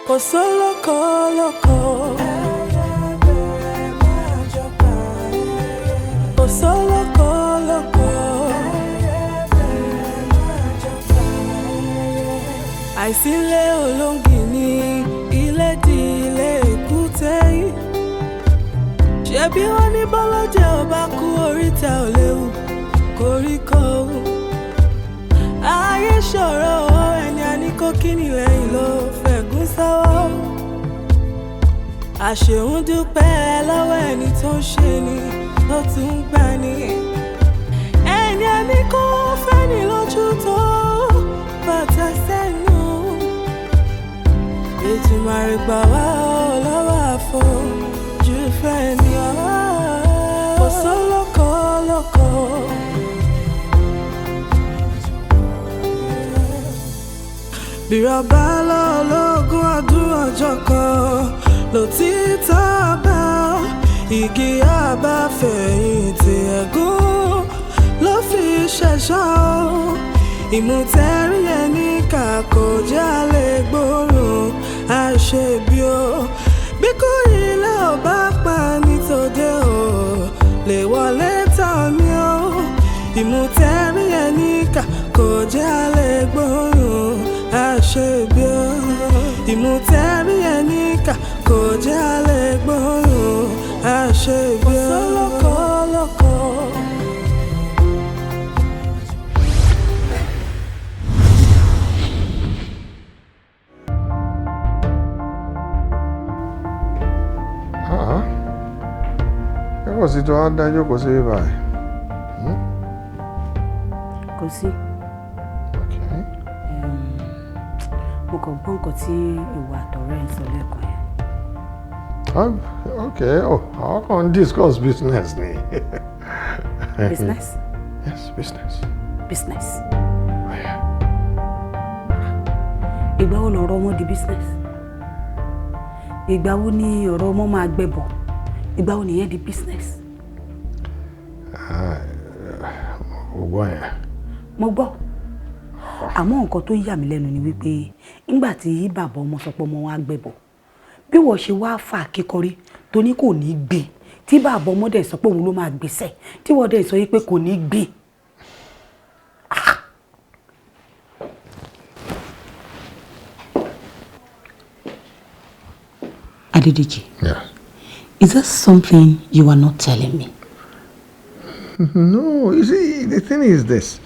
Kò sólókò lóko. Kò sólókò lóko. Àìsílẹ̀ olóńgì ní ilé di ilé èkúté yìí. Ṣebí wọ́n ní bọ́lọ́jẹ́ ò bá kú, oríta ò léwu koríko. Ayé ṣòro, ẹni a ní kó kíni lẹ́yìn ló fẹ̀gún sọ́wọ́. Àṣehùn dúpẹ́ lọ́wọ́ ẹni tó ń ṣe ni tó tún ń gbà ní. Ẹni a ní kó fẹ́ni lójú tó bàtà sẹ́nu. Ètùmàrè gbà wá ọ́ lọ́wọ́ àfojú fẹ́ ni ọ́. Kò sólókò lóko. Bírọ̀bá lọ́lọ́gún ọdún, ọjọ́ kan lòtítọ́ bá igi àbáfẹ̀yìntì, ẹ̀gún ló fi ṣẹ̀ṣọ́. Ìmùtẹ́rí ẹni kà kò jálè gbòòrùn àṣebí o. Bí kò ilé ò bá pa nítòde o, lè wọlé tán mi o. Ìmùtẹ́rí ẹni kà kò jálè gbòòrùn àṣebí o. Ìmùtẹ́rí ẹni kà kò jálè gbòòrùn àṣebí o. Kò sólókò lóko. Ah, ẹ kò sí tó wá dájú kò sí báyìí. Kò sí. Okay. Mo kàn gbọ́ nǹkan tí ìwà àtọ̀rẹ́ ẹ̀ ń sọ lẹ́ẹ̀kan yẹn. Okay. Oh, how can discuss business ni? Business? Yes, business. Business. Oh, yeah. Ìgbà wo lọ̀rọ̀ ọmọ di business? Ìgbà wo ni ọ̀rọ̀ ọmọ máa gbẹ̀bọ̀? Ìgbà wo nìyẹn di business? Ah, o gbọ́ yẹn. Mo gbọ́. Àmọ́ nǹkan tó yà mí lẹ́nu ni wípé nígbà tí bàbá ọmọ sọ pé ọmọ wa gbẹ̀bọ̀, bí wọ́n ṣe wá fà kíkọrí tó ní kò ní gbé, tí bàbá ọmọ dẹ̀ sọ pé òun ló máa gbèsè, tí wọ́n dẹ̀ sọ wípé kò ní gbé. Adedeji. Yeah. Is there something you are not telling me? No, you see, the thing is this.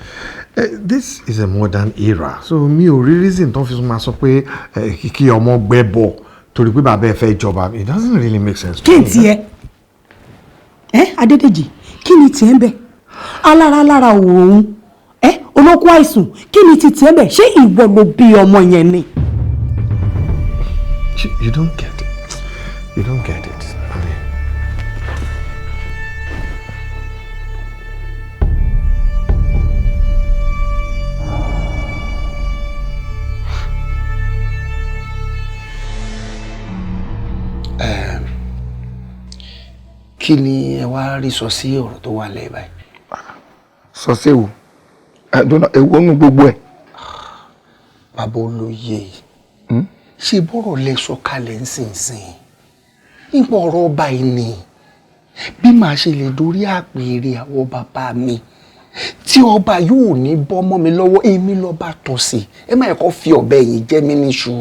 This is a modern era. So mi ò rí reason tó fi máa sọ pé kí ọmọ gbẹ́bọ̀ torí pé bàbá ẹ fẹ́ jọba. It doesn't really make sense to Kí n me. tiẹ̀? Ẹ Adédèjì, kí ni tiẹ̀ ń bẹ̀? Alára lára òun. Ẹ olókùn àìsùn, kí ni ti tiẹ̀ ń bẹ̀? Ṣé ìwọ ló bí ọmọ yẹn ni? You don't get it. You don't get it. I mean, Kí ni ẹ wá rí sọ sí ọ̀rọ̀ tó wà lẹ́yìn báyìí? Sọ sí èwo? Ẹ̀dùn èwo nù gbogbo ẹ̀? Bàbá olóye, ṣé bọ́rọ̀ lẹ sọ kalẹ̀ ńsìnsìn nípa ọ̀rọ̀ ọba yìí ni, bí màá ṣe lè dorí àpèrè àwọn bàbá mi tí ọba yóò ní bọ́ mọ́ mi lọ́wọ́, èmi lọ́ba tọ́ sí, ẹ má yẹ kó fi ọ̀bẹ yìí jẹ́ mi níṣu.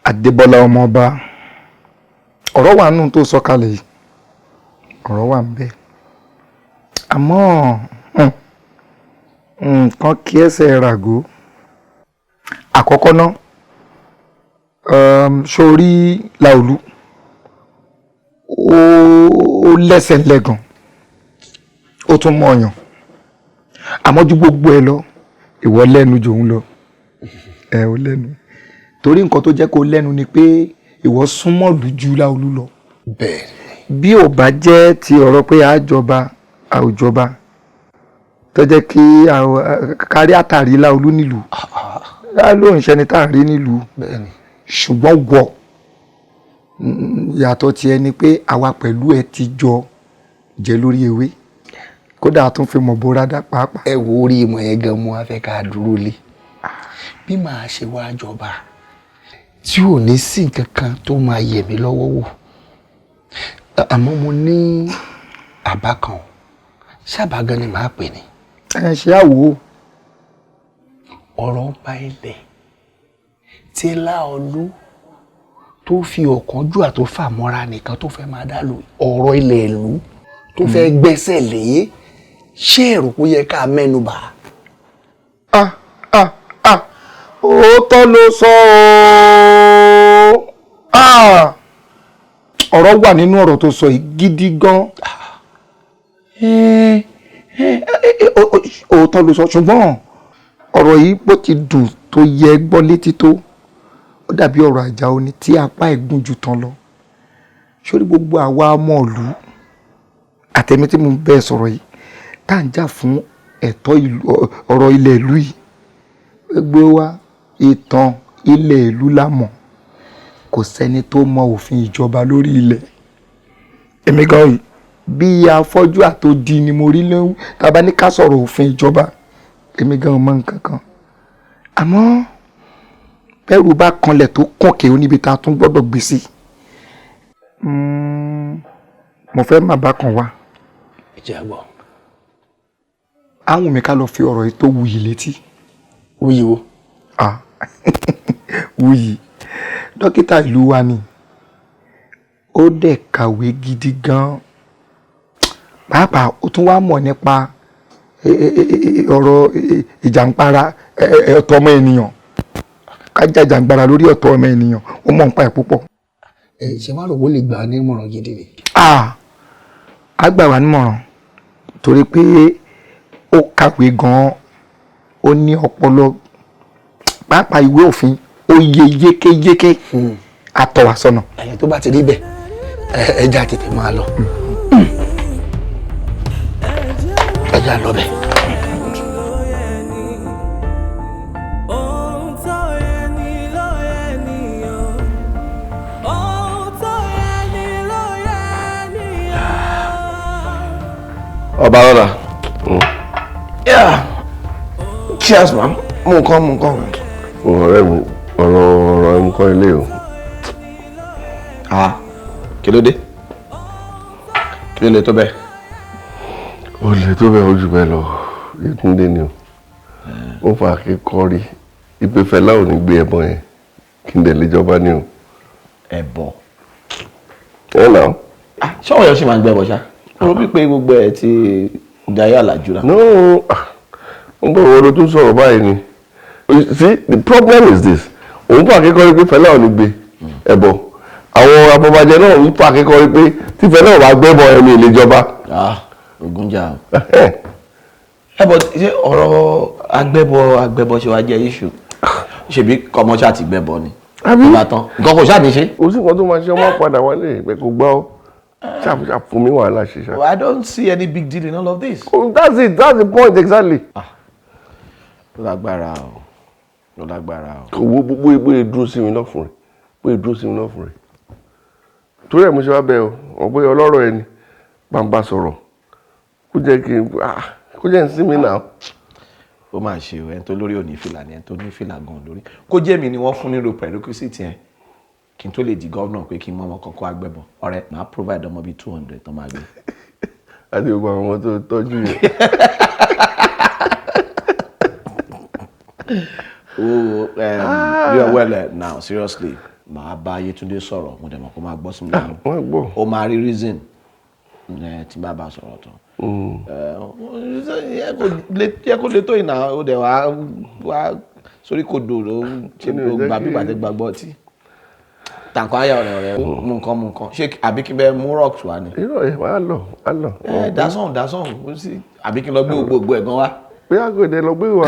Adébọ́lá ọmọọba, ọ̀rọ̀ wà nù tó sọ kalẹ̀ yìí, ọ̀rọ̀ wà ń bẹ, àmọ́ nǹkan kí ẹsẹ̀ ràgó. Àkọ́kọ́ ná, sórí Láolú ó lẹ́sẹ̀ lẹ́gàn, ó tún mọ̀ ọ̀yàn, àmọ́ ju gbogbo ẹ lọ, ìwọ lẹ́nu jòun lọ. Ẹ ò lẹ́nu torí nǹkan tó jẹ́ kó lẹ́nu ni pé ìwọ súnmọ́ lù ju Láolú lọ. Bẹ́ẹ̀. Bí ò bá jẹ́ ti ọ̀rọ̀ pé àjọba àwùjọba tó jẹ́ kí kárí àtàrí Láolú nílùú ló ń ṣẹni tá à ń rí nílùú, ṣùgbọ́n wọ yàtọ̀ tiẹ̀ ni pé àwa pẹ̀lú ẹ ti jọ jẹ lórí ewé, kódà a tún fi mọ̀ bóra dá pàápàá. Ẹ wo orí ìmọ̀ yẹn gan, mo wá fẹ́ ká dúró lé bí màá ṣe wá jọba. Tí ò ní sí nǹkan kan tó máa yẹ̀ mí lọ́wọ́ wò. Àmọ́ mo ní àbá kan, ṣábàá gan ni màá pè ní. Ẹ ṣe àwò. Ọ̀rọ̀ ń pa ilẹ̀ tí Láolú tó fi ọ̀kánjúà tó fà mọ́ra nìkan tó fẹ́ máa dá lò, ọ̀rọ̀ ilẹ̀ ìlú tó fẹ́ gbẹ́sẹ̀ lé, ṣé èrò kó yẹ ká mẹ́nu bà? Ah ah ah, òótọ́ ló sọ ooo. Ah, ọ̀rọ̀ wà nínú ọ̀rọ̀ tó sọ yìí gidi gan. Òótọ́ ló sọ, ṣùgbọ́n ọ̀rọ̀ yìí bó ti dùn tó yẹ gbọ́ létí tó, ó dàbí ọ̀rọ̀ Àjàó ni tí apá ẹ̀ gùn jù tán lọ. Sórí gbogbo àwa ọmọ ìlú àtẹ̀mí tí mo bẹ́ẹ̀ sọ̀rọ̀ yìí, tá à ń jà fún ẹ̀tọ́ ìlú, ọ̀rọ̀ ilẹ̀ ìlú yìí, gbogbo wa ìtàn ilẹ̀ ìlú la mọ̀. Kò sẹ́ni tó mọ òfin ìjọba lórí ilẹ̀. Èmi gan yìí bí afọ́jú àtòdì ni mo rí lóhùn. Tá a bá ní ká sọ̀rọ̀ òfin ìjọba, èmi gan mọ nǹkan kan. Àmọ́ bẹ́rù bá kanlẹ̀ tó kànkè, ó níbi tá a tún gbọ́dọ̀ gbé sí. Mo fẹ́ má bá kan wá. Ìjà gbọ́. Àwọn mi ká lọ fi ọ̀rọ̀ yìí tó Wuyì létí. Wuyì wo? Ah, Wuyì, dókítà ìlú wa ni. Ó dẹ̀ kàwé gidi gan, pàápàá ó tún wá mọ̀ nípa ọ̀rọ̀ ìjàǹpara, ẹ̀tọ́ ọmọ ènìyàn, ká jàjàǹgbara lórí ẹ̀tọ́ ọmọ ènìyàn. Ó mọ̀ nípa ẹ̀ púpọ̀. Ẹ ṣe wá rò wó lè gbà á ní ìmọ̀ràn gidi ni? Ah, á gbà wá nímọ̀ràn torí pé ó kàwé gan-an, ó ní ọpọlọ, pàápàá ìwé òfin ó yé yékéyéké, á tọ́ wa sọ́nà. Ẹ̀yin tó bá ti rí bẹ́ẹ̀, ẹ já tètè máa lọ. Ẹ já lọ bẹ́ẹ̀. Ohun tó yẹ ni ló yẹ ni o. Ohun tó yẹ ni ló yẹ ni o. Ọba lọ́la. Yeah. Cheers, man. Mú nǹkan, mú nǹkan. Ọ̀rẹ́ mi, ọ̀rọ̀ ẹmu kọ́ ilé o. Ah, kí ló dé? Kí ló lè tó bẹ́ẹ̀? Ó lè tó bẹ́ẹ̀, ó jù bẹ́ẹ̀ lọ. Yétúndé ni o. Ó fa akẹ́kọ̀ọ́ rí. Ìpè Fẹlá ò ní gbé ẹbọ yẹn. Kí n dẹ̀ lè jọba ní o. Ẹbọ. Ẹ nà. Ah, ṣé ọ̀yọ́ ṣì máa ń gbẹ́bọ ṣá? Mo rò pé gbogbo ẹ̀ ti dayé àlàjù náà. No, ń bọ̀ wọ́n ló tún sọ̀rọ̀ báyìí ni. See, the problem is this. Òun fà akẹ́kọ̀ọ́ rí pé Fẹlá ò ní gbé ẹbọ. Àwọn afọbajẹ náà ń fà akẹ́kọ̀ọ́ rí pé tí Fẹlá ò bá gbẹ́bọ ẹ̀mí ìlè jọba. Ah, ogun jà o. Ẹ bọ̀, ṣé ọ̀rọ̀ agbẹ́bọ ṣe wá jẹ́ issue? Ṣebí kọ́mọ́ṣá ti gbẹ́bọ ni. Àbí? Ó bá tán. Nǹkan kò ṣáà ní ṣe. Kò sí nǹkan tó máa ṣe, ọmọ padà wálé ìpẹ́ kò gbọ́ ọ́. Ṣáà fún mi wàhálà ṣe ṣá. Well, I don't see any big deal in all of this. Oh, that's it, that's the point exactly. Ah, ó lágbára o, ó lágbára o. Kò wo gbogbo bóyá dúró sí mi lọ́fun rẹ̀, bóyá dúró sí mi lọ́fun rẹ̀. Torí ẹ̀ mo ṣe wá bẹ̀ ọ́, wọ́n pé ọlọ́rọ̀ ẹni bá ń bá sọ̀rọ̀. Kó jẹ́ kí n, ah, kó jẹ́ n sí mi náà. Ó máa ṣe o, ẹni tó lórí ò ní fìlà ni, ẹni tó ní fìlà gan lórí. Kó jẹ́ mi ni wọ́n fún nílò prerequisite yẹn kí n tó lè di gómìnà pé kí n mọ ọmọ kankan agbẹ́bọ̀. Ọ̀rẹ́, màá provide ọmọ bíi 200 tó máa gbé. Àti gbogbo àwọn ọmọ tó tọ́jú yẹn. Oh, bí ọwọ́ ẹ̀ now, seriously, màá bá Yétúndé sọ̀rọ̀, mo dẹ̀ mọ̀ kó máa gbọ́ sí mi lẹ́nu. Wọ́n gbọ́. Ó máa rí reason tí bá bá sọ̀rọ̀ tán. Yẹ kó lè tó ìnà, ó dẹ̀ wá sórí kodò ló ń ṣe gbà bí gbàtẹ́ gbàgbọ́ tí. Tàǹkọ́ ayọ̀ ọ̀rẹ́ mú nǹkan, mú nǹkan. Ṣé àbí kí n bẹ mú rocks wá ni? Irọ́ ẹ̀, wàá lọ, wàá lọ. Ẹ dasọ̀hún, dasọ̀hún, ó sì àbí kí n lọ gbé gbogbo ẹ̀ gan wá. Bí a kò dé lọ gbé ìwà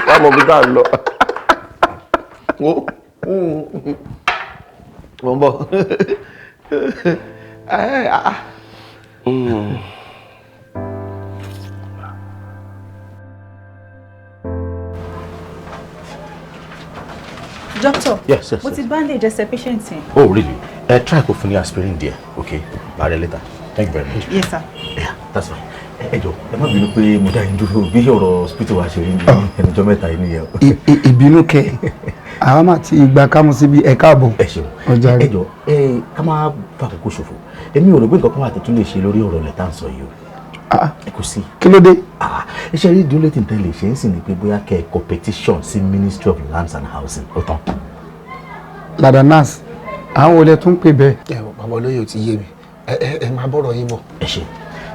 ká mọ̀ bí tá a lọ. Wo, mo ń bọ̀. Ẹ ah. Doctor, Yes, mo yes. ti bandage ẹsẹ̀ patient yẹn. Oh, really? Try kó fún ní aspirin díẹ̀, okay? Bá rẹ later. Thank you very much. Yes, sir. Yeah, that's fine. Ẹ jọ̀ọ́, ẹ má bínú pé mo dá yín dúró, bí ọ̀rọ̀ hospital wa ṣe rí ní ẹnujọ́ mẹ́ta yìí nìyẹn. Ìbínú kẹ? Àwa máa ti ìgbà kámú síbi, ẹ káàbọ̀. Ẹ ṣeun. Ọjà Ẹ jọ, ẹ ká má fàkókò ṣòfò. Èmi ò rò pé nǹkan kan wà tó tún lè ṣe lórí ọ̀rọ̀ ilẹ̀ tá à ń sọ yìí o. Ẹ kò sí. Kí ló dé? Ẹ ṣe rí, the only thing tẹ́ lè ṣe ń sìn ni pé bóyá kẹ́ ẹ kọ petition sí Ministry of Lands and Housing. Ó tán. Ladanas, àwọn olè tún pè bẹ́ẹ̀. Ẹ bàbá olóyè, ò ti yé mi. Ẹ máa bọ̀rọ̀ yín bọ̀. Ẹ ṣe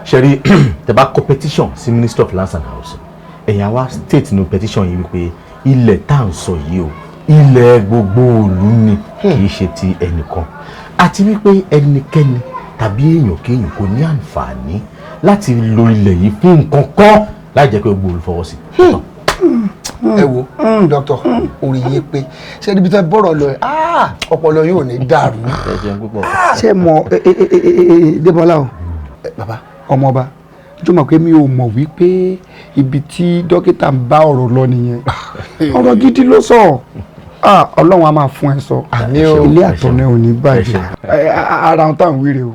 ṣe rí, tẹ́ bá kọ petition sí Ministry of Lands and Housing, ẹ̀yin àwa state nínú petition yìí wípé ilẹ̀ tá à ń sọ yìí o, ilẹ̀ gbogbo ìlú ni, kì í ṣe ti ẹnìkan, àti wípé ẹnikẹ́ni tàbí èèyàn kéèyàn kò ní àǹfààní láti lo ilẹ̀ yìí fún nǹkan kan láì jẹ́ pé gbogbo olùfọwọ́ sí. Ẹ wo, dókítà, orí yín pé. Ṣé níbi tẹ́ bọ̀rọ̀ lọ ẹ, ọpọlọ yóò ní dàrú. Ẹ ṣeun púpọ̀. Ṣé mọ Débọ́lá o? Bàbá. Ọmọọba jọ mọ̀ pé mi ò mọ̀ wípé ibi tí dókítà ń bá ọ̀rọ̀ lọ nìyẹn. Ọ̀rọ̀ gidi ló sọ. Ọlọ́run á máa fún ẹ sọ. Àmín o. Ilé àtọ̀nà ò ní bàjẹ́. Ara ohun táwọn wíre o,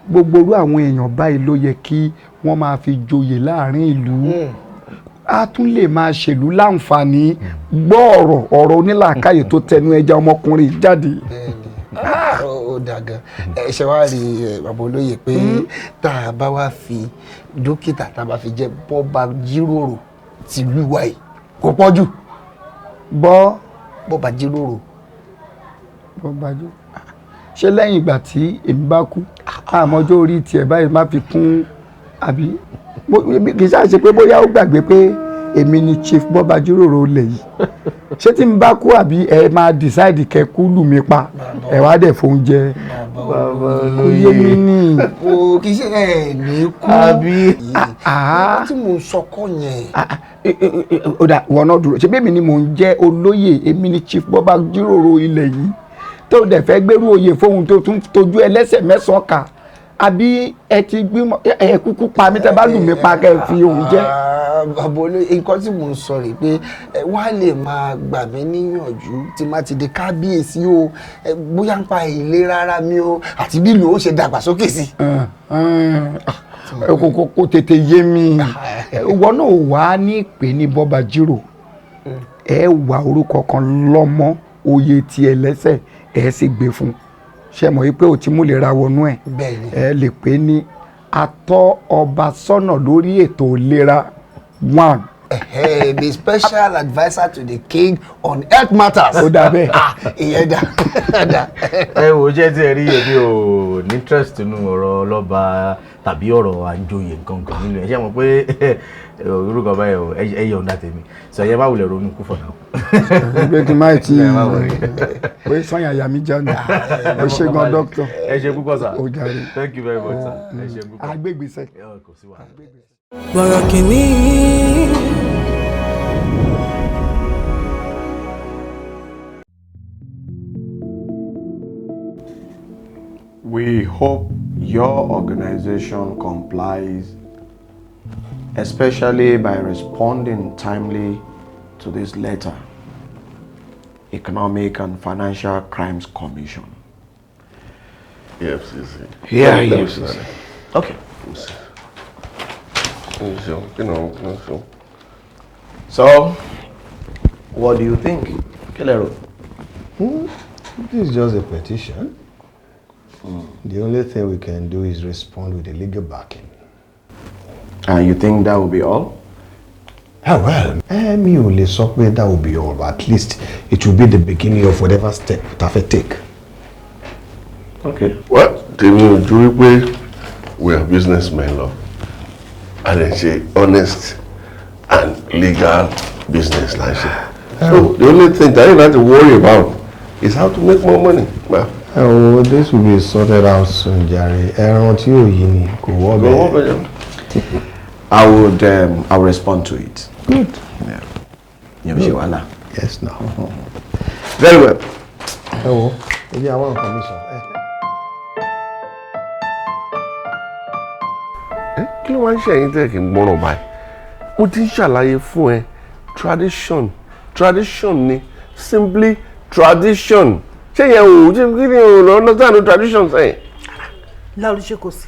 gbogbo irú àwọn èèyàn báyìí ló yẹ kí wọ́n máa fi joyè láàrin ìlú. A tún lè máa ṣèlú láǹfààní. Gbọ́ ọ̀rọ̀, ọ̀rọ̀ onílàákàyè tó tẹnu ẹja ọmọkùnrin jáde. Ó dà gan. Ẹ ṣe wá rí ẹ, bàbá olóyè, pé tá a bá wá fi dókítà, tá a bá fi jẹ bọ́ba jíròrò tìlú wa yìí, kò pọ̀ jù. Bọ́ Bọ́ba jíròrò. Bọ́ bájú, ṣé lẹ́yìn ìgbà tí èmi bá kú, àmọ́jọ́ orí tiẹ̀ báyìí má fi kún, àbí kì í ṣáà ṣe pé bóyá ó gbàgbé pé èmi ni chief bọ́ba jíròrò ilẹ̀ yìí? Ṣé tí n bá kú, àbí ẹ máa decide kẹ kú lù mí pa, ẹ wá dẹ̀ fóúnjẹ? Kò yé mi ní. O kì í ṣe ẹ ní kú. Àbí? Nǹkan tí mò ń sọ kọ́ yẹn. Ó dà, ìwọ náà dúró. Ṣé bí èmi ni mò ń jẹ́ olóyè, èmi ni chief bọ́ba jíròrò ilẹ̀ yìí, tó dẹ̀ fẹ́ gbérú oyè fóun tó tún tójú ẹlẹ́sẹ̀ mẹ́sàn-án kà, àbí ẹ ti gbímọ ẹ kúkú pa mí? Tẹ bá lù mí pa, kẹ́ ẹ fi òun jẹ́. Bàbá olóyè, nǹkan tí mò ń sọ rè pé ẹ wá lè máa gbà mí níyànjú tí má ti di kábíyèsí o, bóyá ń pa ìlera ara mi o, àti bí ìlú ó ṣe dàgbàsókè sí. Kò tètè yé mi. Ìwọ náà wà á ní ìpè ní bọ́ba jírò, ẹ wà orúkọ kan lọ́mọ oyè tiẹ̀ lẹ́sẹ̀, ẹ sì gbé fún un. Ṣe mọ̀ wípé o ti mú lè ra wọnú ẹ̀? Bẹ́ẹ̀ni. Ẹ lè pè ní atọ́ ọba sọ́nà lórí ètò ìlera one. Hey, the special adviser to the king on health matters. Ó dà bẹ́ẹ̀. Ìyẹn dà dà. Ẹ wò, jẹ́ tí ẹ rí, èmi ò ní interest nínú ọ̀rọ̀ ọlọ́ba tàbí ọ̀rọ̀ àjòyè nǹkan kan nínú ẹ̀. Ṣé mọ̀ pé orúkọ báyìí o, ẹ yọ̀ǹda tèmi sọ, ẹ má wulẹ̀ ronú kú for now. Pé kí n má tí Ẹ má worry. Pé sọ́yìn àyà mi já ni. O ṣe gan, dókítà. Ẹ ṣe púpọ̀, sir. Ó jàre. Thank you very much, sir. Ẹ ṣe púpọ̀. Agbègbèsẹ̀. Kò sí wàhálà. Bọ̀rọ̀ kìíní. We hope your organization complies, especially by responding timely to this letter. Economic and Financial Crimes Commission. EFCC. Yeah, Let me EFCC. see. Okay. Let me see. Let me see. So, what do you think? Kí lẹ rò? This is just a petition. The only thing we can do is respond with a legal backing. And you think that will be all? Ah, well, mi ò lè sọ pé that will be all, but at least it will be the beginning of whatever step ta fẹ́ take. Okay. Well, tèmi ò ju wípé we are businessmen lọ. A lè ṣe honest and legal business la ṣe. So the only thing that you have to worry about is how to make more money. Well, Ẹ wo, this will be sorted out soon, jàre. Ẹran tí ò yí ni kò wọ́ Kò wọ́ bẹ́ẹ̀. bẹ́ẹ̀. I will respond to it. Good. Yeah. Yóò ṣe wàhálà. Yes, now. Very well. Ẹ wo, ẹ jẹ́ àwọn nǹkan mi sọ. Kí ló máa ń ṣe ẹ̀yin tẹ́ kí n gbọ́ràn báyìí? Mo ti ń ṣàlàyé fún ẹ, tradition, tradition ni, simply tradition. Ṣé yẹn ò ṣe kí ni o lọ understand tradition sẹ́yìn? Láolú, ṣe kò sí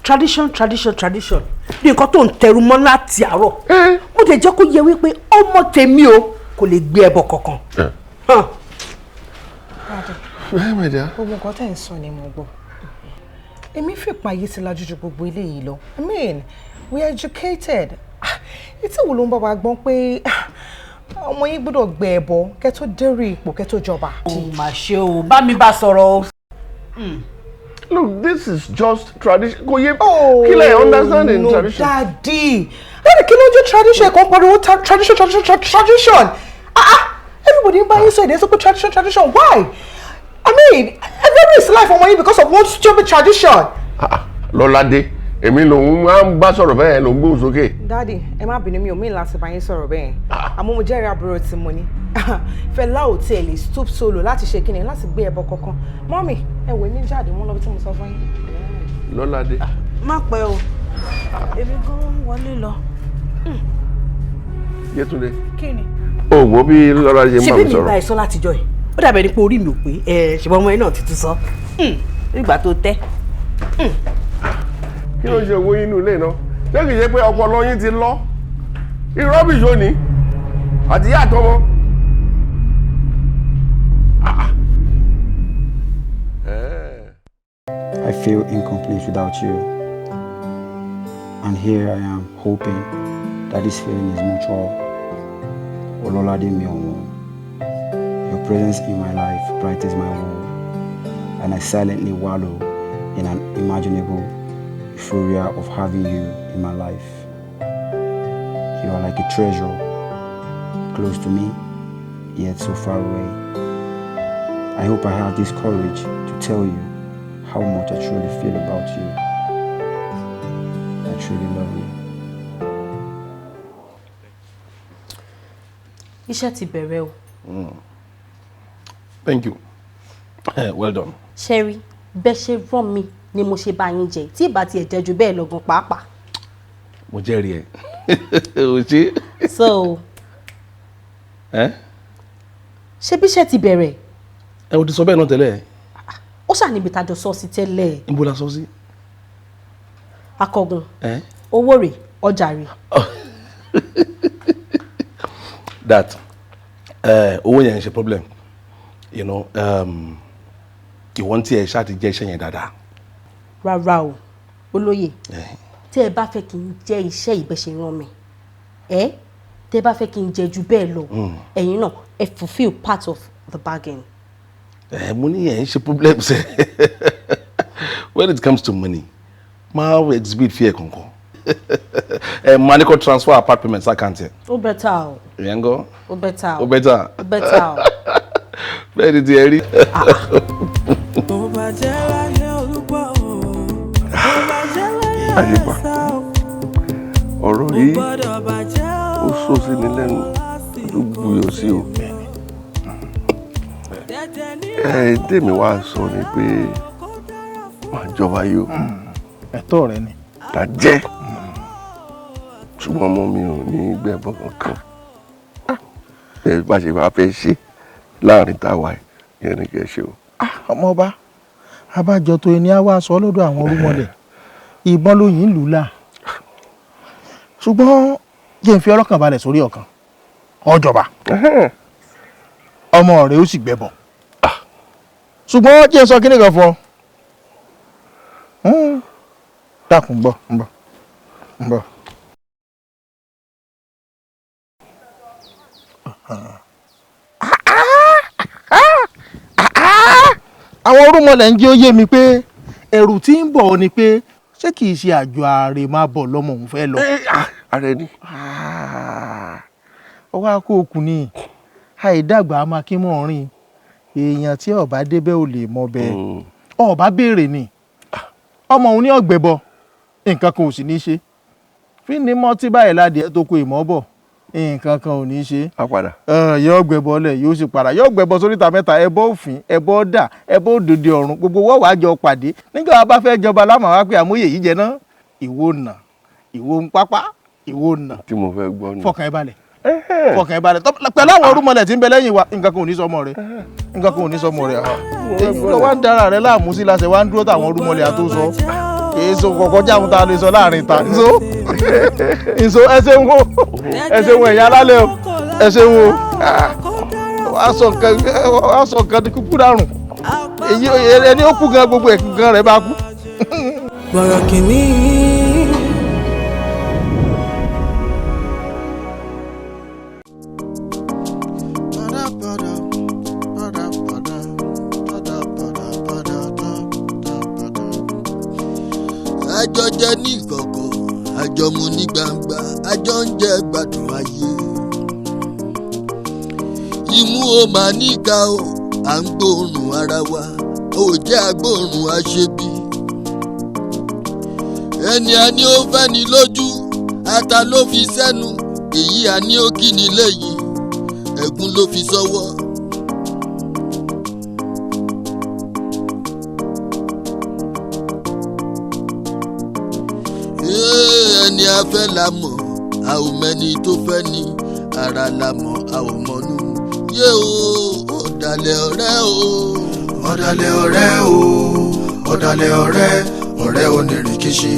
tradition, tradition, tradition ní nǹkan tó ń tẹru mọ́ láti àárọ̀? Mo lè jẹ́ kó yẹ wípé ọmọ tèmi o, Kò lè gbé ẹbọ kankan. Gbogbo nǹkan tẹ́ ń sọ ni mo gbọ́. Èmi fìpa yìí ti lajú ju gbogbo eléyìí lọ. I mean, we are educated. Etí wo ló ń bá wa gbọ́n pé ọmọ yín gbọ́dọ̀ gbé ẹbọ kẹ́ tó dérú ipò kẹ́ tó jọba. Ó mà ṣe o, bá mi bá sọ̀rọ̀ o. Look, this is just tradition. Kò yé kí lẹ understand in no, tradition. Daddy, daddy, kí ló ń jẹ́ tradition? Ẹ̀kọ́ pariwo tradition, tradition, tradition. Ah ah, everybody ń bá yín sọ èdè sọ pé tradition, tradition. Why? I mean, everybody is life ọmọ yín because of one stupid tradition. Lọ́ládé, èmi lòun máa ń bá sọ̀rọ̀ bẹ́ẹ̀ lòun gbóhùn sókè. Daddy, ẹ má bínú, mi ò mean láti bá yín sọ̀rọ̀ bẹ́ẹ̀. Àmọ́ mo jẹ́rìí àbúrò tí mo ní. Fẹlá ò tiẹ̀ lè stoop solo láti ṣe kíni láti gbé ẹbọ kankan. Mọ́mì, ẹ wò mí jáde, wọ́n lọ bí tí mo sọ fún yín. Lọ́ládé. Má pẹ́ o, èmi gan wọlé lọ. Yétúndé. Kí ni? O wo bí Lọ́ládé ṣe máa Ṣebí mi mi bá sọ̀rọ̀. ẹ sọ látijọ́ yìí, ó dàbẹ̀ ni pé orí mi ò pé ẹ, ṣùgbọ́n ọmọ yẹn náà ti tún sọ nígbà tó tẹ́. Kí ló ń ṣe owó yín nínú ilé náà? Ṣé kìí ṣe pé ọpọlọ yín ti lọ? Irọ́ bìṣó ni àti ìyá àtọmọ. I feel incomplete without you. And here I am hoping that this feeling is mutual. Ololade mi ọ̀wọ́n. Your presence in my life brightens my world, and I silently wallow in an imaginable euphoria of having you in my life. You are like a treasure, close to me, yet so far away. I hope I have this courage to tell you how much I truly feel about you. I truly love you. Iṣẹ́ ti bẹ̀rẹ̀ o. Thank you. Well done. Ṣẹ́rí, bẹ́ẹ̀ ṣe rán mi ni mo ṣe bá yín jẹ tí ìbá tiẹ̀ jẹ́ ju bẹ́ẹ̀ lọ gan pàápàá. Mo jẹ́rìí ẹ. O ṣe. So Ẹ ṣé bí iṣẹ́ ti bẹ̀rẹ̀? Ẹ o ti sọ bẹ́ẹ̀ náà tẹ́lẹ̀. Ó ṣà níbi tá a jọ sọ sí tẹ́lẹ̀. Níbo la sọ sí? Akọgun, Ẹ owó rè, ọjà rè. That owó yẹn ń ṣe problem. Ìwọ́n tí ẹ ṣáà ti jẹ́ iṣẹ́ yẹn dáadáa. Rárá o, olóyè, tẹ́ ẹ bá fẹ́ kí n jẹ́ iṣẹ́ ìbẹ̀ṣẹ̀ rán mi, ẹ tẹ́ ẹ bá fẹ́ kí n jẹ ju bẹ́ẹ̀ lọ, ẹ̀yin náà ẹ fulfil part of the bargain. Ẹ mo ní yẹn ń ṣe problem sẹ. When it comes to money, máa exhibit fear kankan. Ẹ máa ní kó transfer apart payment account ẹ. Ó better o. Ìyẹn ń gọ́. Ó better o. Ó better. Ó better o. Bẹ́ẹ̀ ni ti ẹ rí. Kò bàjẹ́ láyé olúgbọ́ o, kò bàjẹ́ láyé Àyípa. ẹ̀sà o, Ọ̀rọ̀ kò yìí gbọ́dọ̀ bàjẹ́ o. ó sọ sí ni lẹ́nu tó gbuyọ̀ sí o. Ẹ tèmi wá sọ ni pé máa jọba yìí o. Ẹ̀tọ́ rẹ ni. Ká jẹ́. Ṣùgbọ́n ọmọ mi ò ní gbẹ̀bọ̀ kankan. Ẹ bá ṣe máa fẹ́ ṣe láàrin táwa yẹn ni kẹ́ ṣe o. Ọmọ ọba, abájọ tó ẹni á wá sọ lọ́dọ̀ àwọn orúmọlẹ̀, ìbọn lóyìn lù ú là. Ṣùgbọ́n jẹ́ n fi ọlọ́kàn balẹ̀ sórí ọ̀kan, ọjọba ọmọ rẹ̀ ó sì gbẹ̀bọ̀. Ṣùgbọ́n jẹ́ n sọ kíní kan fún ọ. Dákun, ń bọ̀, ń bọ̀, ń bọ̀. Àwọn orúmọlẹ̀ ń jẹ́ ó yé mi pé ẹ̀rù tí ń bọ̀ ni pé ṣé kìí ṣe àjọ ààrẹ máa bọ̀ lọ́mọ òun fẹ́ lọ. Ààrẹ ni. Ọwọ́ akó okùn ni àìdàgbà á máa kí mọ́ rìn, èèyàn tí ọba débẹ̀ ò lè mọ bẹ́ẹ̀, ọba béèrè ni ọmọ òun ní ọ̀gbẹ̀bọ, nǹkan kan ò sì ní í ṣe fíní mọ́tí báyìí ládìẹ tó kó ìmọ̀ bọ̀, nǹkan kan ò ní í ṣe. A padà. Yóò gbẹbọ lẹ, yóò sì padà, yóò gbẹbọ sóríta mẹ́ta, ẹbọ òfin, ẹbọ dà, ẹbọ òdòdó ọ̀run, gbogbo wọ́n wàá jọ pàdé nígbà wàá bá fẹ́ jọba lámà wá pé àmúyẹ yìí jẹ náà, ìwọ nà, ìwọ ń pápá, ìwọ nà. Tí mo fẹ́ gbọ́ nù. Fọkàn ẹ balẹ̀, fọkàn ẹ balẹ̀ pẹ̀lú àwọn orúmọlẹ̀ tí ń bẹ lẹ́yìn wa, nǹkan kan ò ní sọmọ rẹ, nǹkan kan ò ní sọmọ rẹ. Èyí ló wá ń dára rẹ láàmú sí láṣẹ wá ń dúró táwọn orúmọlẹ̀ àtó sọ èso kọ̀ọ̀kan jáwọn tá a lè sọ láàrin ta nso nso. Ẹ ṣeun o, ẹ ṣeun ẹ̀yin alálẹ̀ o. Ẹ ṣeun o. Wàá sọ nǹkan di kúkú dàrún. Èyí ẹni ó kú gan, gbogbo ẹ̀kú gan rẹ̀ bá kú. Bọ̀rọ̀ kìíní. Àjọ jẹ ní ìkọ̀kọ̀, àjọ mu ní gbangba, àjọ ń jẹ gbádùn ayé. Imú o máa níka o, à ń gbóòórùn ara wa, ò jẹ́ agbóòórùn aṣebi. Ẹni a ní ó fẹ́ ni lójú, ata ló fi sẹ́nu, èyí a ní ó kí ni lẹ́yìn, ẹ̀gún ló fi sọ́wọ́. Ẹni a fẹ́ la mọ̀, a ò mẹ́ni tó fẹ́ ni, ara la mọ̀, a ò mọ̀nú. Yé o, ọ̀dàlẹ̀ ọ̀rẹ́ o. Ọ̀dàlẹ̀ ọ̀rẹ́ o, ọ̀dàlẹ̀ ọ̀rẹ́, ọ̀rẹ́ onírìkíṣí.